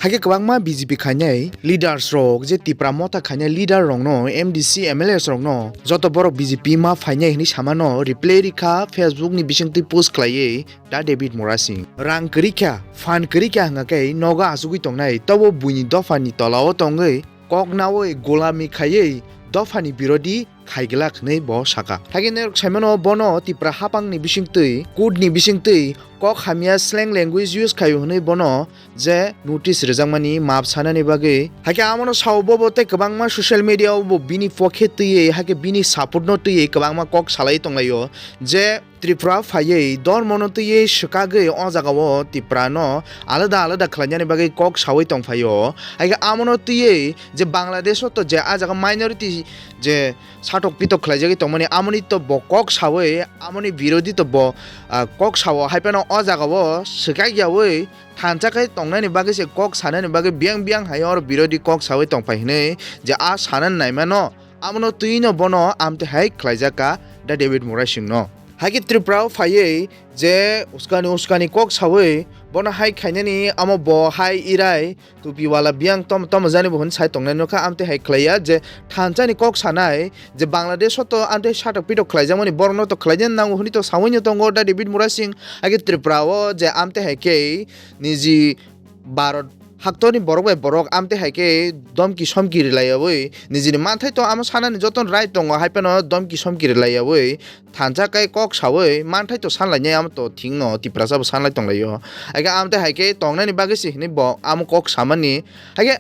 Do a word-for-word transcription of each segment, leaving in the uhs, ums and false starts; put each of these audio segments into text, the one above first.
Haikhe kwbangma B J P khainai leaders rok, je Tipra Motha khainai leader rokno, M D C, M L As rokno joto borok B J P ma phainai hinwi samano reply rikha, Facebook ni bisingtwi post khlaiwi Da David Murasing. Rang kwrwikha, phan kwrwikha hwnkha khe nogo achugwi tongnai, tobo buini dophani tolao tongwi kok nawi golami khaiwi dophani birodhi khaiglak hwnwi bo saka. Haikhe norok saimano bono Tipra hapangni bisingtwi, court ni bisingtwi kok hamya slang language use khaio hwnwi bono je notice rwjakmani map sanani bagwi. Haikhe amono sao bobo tei kwbangma social media o bo bini pokhe twiwi, haikhe bini support no twiwi kwbangma kok salai tonglaio je Tripura phaiwi dormono twiwi swkagwi o jagao Tripura no alada alada khlainani bagwi kok sawi tongphaio. Haikhe amono twiwi je Bangladesh o to je a jaga minority je satok pitok khlaijagwi tongmani, amoni to bo kok sawi, amoni birodhi to bo, ah, kok sao, hai phano o jagao swkak yawi thansa khai tongnani bagwi se kok sanani bagwi biyang biyang hai oro birodhi kok sawi tongphai hinwi je a sanani naimano, amono twino bono amtwi hai khlaijak kha Da David Murasing no. Haikhe Tripura o phaiwi je uskani uskani kok sawi bono hai khainani, amo bo hai irai tupi wala biyang tom tom jani bo hwn sai tongnai nokha, amtwi hai khlaiya je thansani kok sanai je Bangladesh o to amtwi satok pitok khlaijakmani, borokno to khlaina nango hwnwi to sawi no tongo Da David Murasing. Haikhe Tripura o je amtwi hai khe niji Bharat haktorni borok bai borok amtwi hai khe domki somki rwlaiyawi nijini manthai to amo sanani joto right tongo, hai phano domki somki rwlaiyawi thansa khai kok sawi manthai to sanlainai, amo to thikno Tiprasa bo sanlai tonglaio. Haikhe amtwi hai khe tongnani bagwi se hinwi bo amo kok samani. Haikhe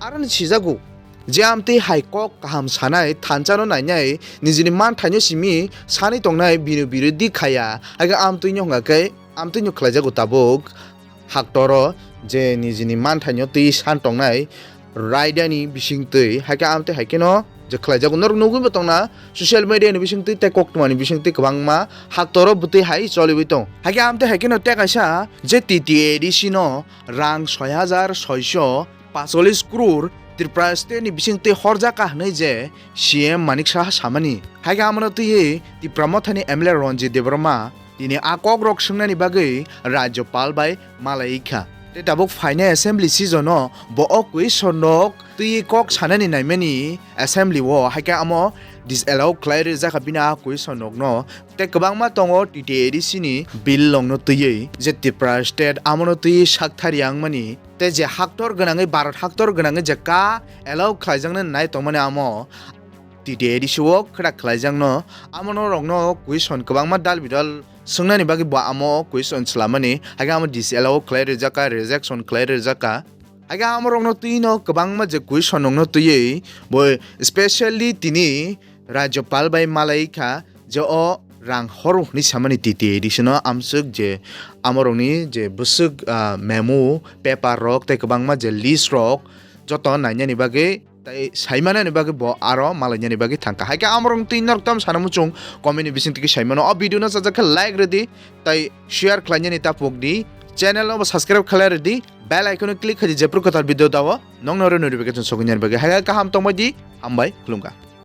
aroni sijago je amtwi hai kok kaham sanai, thansano nainai, nijini manthaino simi sanwi tongnai bini birodhi khaya. Haikhe amtwino hwnkha khe amtwino khlaijago tabuk haktoro je nijini manthaino twi san tongnai raidani bisingtwi, haikhe amtwi haikheno je khlaijago norok nugwi bo tongna social media ni bisingtwi tei koktwmani bisingtwi kwbangma haktoro bwtwi hai choliwi tong. Haikhe amtwi haikheno tei kaisa je T T A D C no rang soi hajar soiso pacholis crore Tripura state ni bisingtwi horjak kha hwnwi je C M Manik Saha samani. Haikhe amono twiwi Tipra Mothani M L A Ranjit Debbarma tini a kokrok swngnani bagwi Rajyapal bai malai kha. Tei tabuk phainai assembly season o bo o question rok twiwi kok sanani naimani assembly o, haikhe amo disallow khlai rijak kha bini a question rokno. Tei kwbangma tongo T T A D C ni bill rokno twiwi je Tripura state amono twiwi sakthari wngmani. Tei je haktor gwnangwi, Bharat haktor gwnangwi je ka allow khlaijaknai nai tongmani amo T T A D C o khwrak khlaijakno, amo norokno question kwbangma dal bidal swngnani bagwi bo amo question swlamani, haikhe amo disallow khlai rijak kha, rejection khlai rijak kha. Haikhe amo rokno twino kwbangma je question rokno twiwi bo specially tini Rajyapal bai malai kha je o rang horo hwnwi samani T T A D C no amswk je amo rokni je bwswk, ah, memo, paper rok tei kwbangma je list rok joto nainani bagwi tei saimanani bagwi bo aro malainani bagwi thangkha. Haikhe amorok twi norok tamo sana muchung comment ni bising twi saimano. O video no chajak khe like rwdi tei share khlainani ta pokdi. Channel no bo subscribe khlai rwdi. Bell icon no click khaidi jephru kwtal video dao nokno oro notification soknani bagwi. Haikhe kaham tongbaidi, hambai khulumkha.